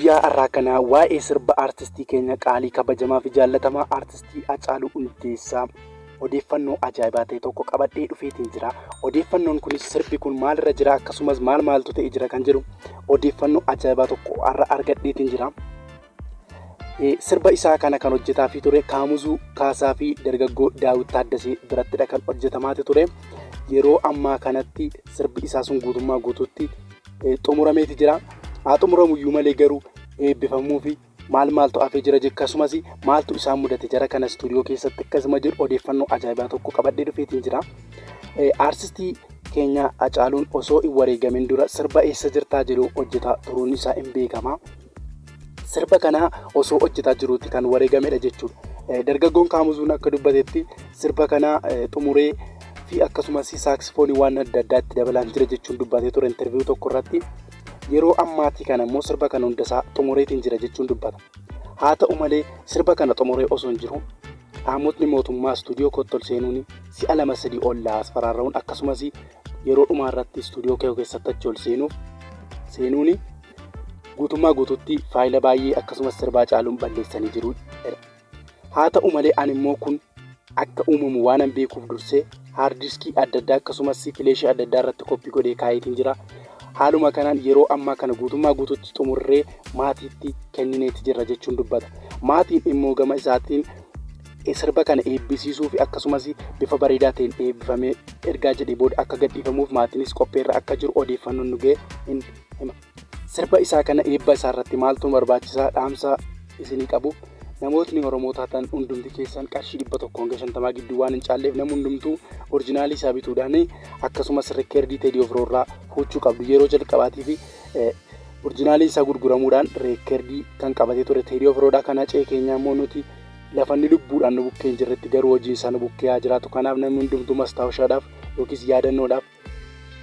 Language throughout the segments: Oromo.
Guyyaa har'aa kana waa'ee sirba aartistii keenya qaalii kabajamaa fi jaallatamaa aartistii Hacaaluu Hundeessaa odeeffannoo ajaa'ibaa ta'e tokko qabadhee dhufeetiin jira. Odeeffannoon kunis sirbi kun maalirra jira, akkasumas maal maaltu ta'e jira kan jedhu odeeffannoo ajaa'ibaa tokko har'a argadheetiin jira. Sirba isaa kana kan hojjetaafii ture Kaamuzuu Kaasaa fi dargaggoo Daawit Taaddasee birattidha kan hojjetamaati ture. Yeroo ammaa kanatti sirbi isaa sun guutummaa guutuutti xumurameeti jira. Haa xumuramuyyuu malee garuu eebbifamuu fi maal maaltu hafee jira, akkasumas maaltu isaan mudate jara kana istuudiyoo keessatti akkasuma jedhu odeeffannoo ajaa'ibaa tokko qabadhee dhufeetiin jira. Aartistii keenya Hacaaluun osoo hin wareegamin dura sirba "Eessa Jirtaa" jedhu hojjetaa turuun isaa hin beekama. Sirba kana osoo hojjetaa jiruutti kan wareegamedha jechuudha. Dargaggoon Kaamuzuun akka dubbatetti sirba kana xumuree fi akkasumas saaksifoonii waan adda addaatti dabalaan jira jechuun dubbatee ture interview tokko irratti. Yeroo ammaatii kana immoo sirba kana hundasaa xumureetiin jira jechuun dubbata. Haa ta'u malee, sirba kana xumuree osoo hin jiru qaamotni mootummaa istuudiyoo kootti ol seenuun si'a lama sadii ol asfaraarra'uun, akkasumas yeroo dhumaa irratti istuudiyoo kee keessatti achi ol seenuuf seenuun guutummaa guutuutti faayila baay'ee akkasumas sirbaa caaluun balleessanii jiru. Haa ta'u malee, ani immoo kun akka uumamu waan an beekuuf dursee hard diskii adda addaa akkasumas fileeshii adda addaa irratti copy godhee kaayeetiin jira. Haaluma kanaan yeroo ammaa kana guutummaa guutuutti xumurree maatiitti kennineeti jirra jechuun dubbata. Maatiin immoo gama isaatiin sirba kana eebbisiisuu fi akkasumas bifa bareedaa ta'een eebbifamee ergaa jedhee booda akka gadhiifamuuf maatiinis qopheerra akka jiru odeeffannoon nu ga'e hin hima. Sirba isaa kana eebba isaa irratti maaltu barbaachisaa? Dhaamsa isinii qabu, namootni Oromoo taatan hundumti keessan qarshii 100 hanga 50 gidduu waan hin caalleef nama hundumtuu originalii isaa bituudhaan akkasumas record Teedii Afroorraa fuuchuu qabdu. Yeroo jalqabaatii fi originalii isaa gurguramuudhaan record kan qabatee ture Teedii Afroodhaa. Kana ce'ee keenyaa immoo nuti lafanni lubbuudhaan nu bukkee hin jirretti garuu hojiin isaa nu bukkee haa jiraatu. Kanaaf namni hundumtuu mastaawushaadhaaf yookiis yaadannoodhaaf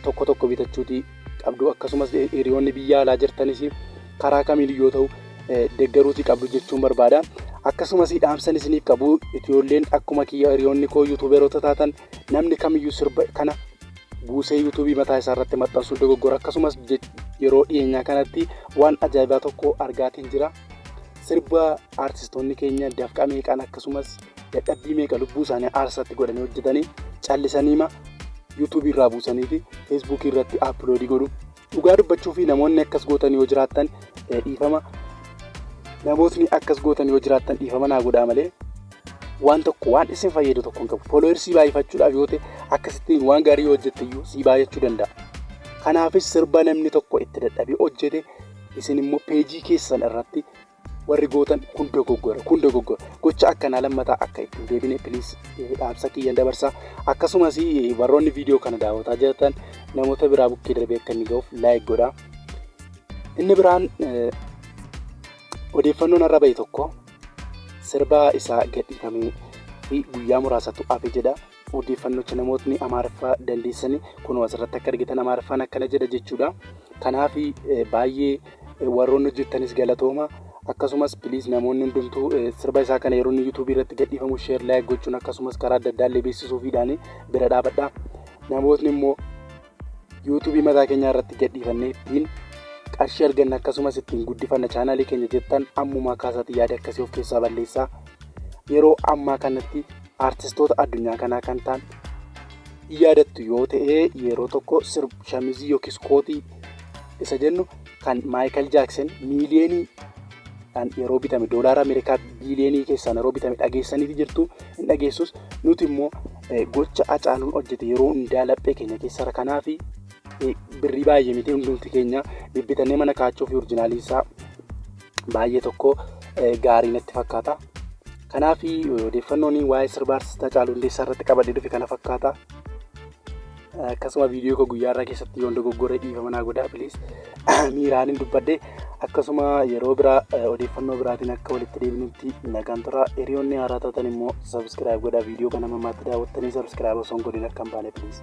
tokko tokko bitachuutii qabdu, akkasumas hiriyoonni biyya alaa jirtanis karaa kamiin yoo ta'u deeggaruutii qabdu jechuun barbaada. Akkasumas dhaamsan isiniif qabu, ijoolleen akkuma kiyya hiriyoonni koo YouTuberoota taatan, namni kamiyyuu sirba kana buusee YouTubeii mataa isaa irratti maxxansuun dogoggora. Akkasumas yeroo dhiyeenyaa kanatti waan ajaa'ibaa tokko argaatiin jira. Sirba aartistoonni keenya dafqa meeqaan akkasumas dadhabbii meeqa lubbuu isaanii aarsaatti godhanii hojjetanii callisaniima YouTubeii irraa buusanii fi Facebookii irratti uploadii godhu. Dhugaa dubbachuu fi namoonni akkas gootan yoo jiraattan dhiifama. Namootni akkas gootan yoo jiraattan dhiifama naa godhaa malee waan tokko waan isin fayyadu tokko hin qabu. Followersii baay'ifachuudhaaf yoo ta'e, akkasittiin waan gaarii yoo hojjette iyyuu sii baay'achuu danda'a. Kanaafis sirba namni tokko itti dadhabee hojjete isin immoo pageii keessan irratti warri gootan kun dogoggora, kun dogoggora. Gocha akkanaa lammataa akka ittiin deebine please dhaamsa kiyyan dabarsa. Akkasumas warroonni viidiyoo kana daawwataa jirtan namoota biraa bukkee darbee akka inni ga'uuf like godhaa. Inni biraan odeeffannoon har'a bahe tokko sirba isaa gadhiifamee fi guyyaa muraasatu hafe jedha. Odeeffannocha namootni Amaariffaa dandeessanii kunoo asirratti akka argitan Amaariffaan akkana jedha jechuudha. Kanaaf baay'ee warroonni hojjettanis galatooma. Akkasumas please namoonni hundumtuu sirba isaa kana yeroo inni YouTubeii irratti gadhiifamu share, like gochuun akkasumas karaa adda addaa illee beeksisuufiidhaan bira dhaabadha. Namootni immoo YouTubeii mataa keenyaa irratti gadhiifannee ittiin qarshii arganna akkasumas ittiin guddifanna channelii keenya jettan, ammumaa kaasaatti yaada akkasii of keessaa balleessaa. Yeroo ammaa kanatti aartistoota addunyaa kanaa kan ta'an yaadattu yoo ta'e, yeroo tokko shamizii yookiis kootii isa jennu kan Maayikal Jaaksen miiliyoonii yeroo bitame, doolaara Ameerikaa biiliyoonii keessaan yeroo bitame dhageessaniiti jirtu, hin dhageessus. Nuti immoo gocha Hacaaluun hojjete yeroo hundaa laphee keenya keessa. Kanaaf birrii baay'ee miti, hundumti keenya bibbitannee mana kaachuu fi originalii isaa baay'ee tokko gaarii natti fakkaata. Kanaaf odeeffannoon waa'ee sirba aartistii Hacaaluu Hundeessaa irratti qabadhee dhufe kana fakkaata. Akkasuma viidiyoo koo guyyaa irraa keessatti yoon dogoggore dhiifama naa godhaa please, miiraan hin dubbadhe. Akkasuma yeroo biraa odeeffannoo biraatiin akka walitti deebinutti nagaan tura. Hiriyoonni haaraa taatan immoo subscribe godhaa. Viidiyoo kana mammaatti daawwattanii subscribe osoo hin godhin akka hin baane please.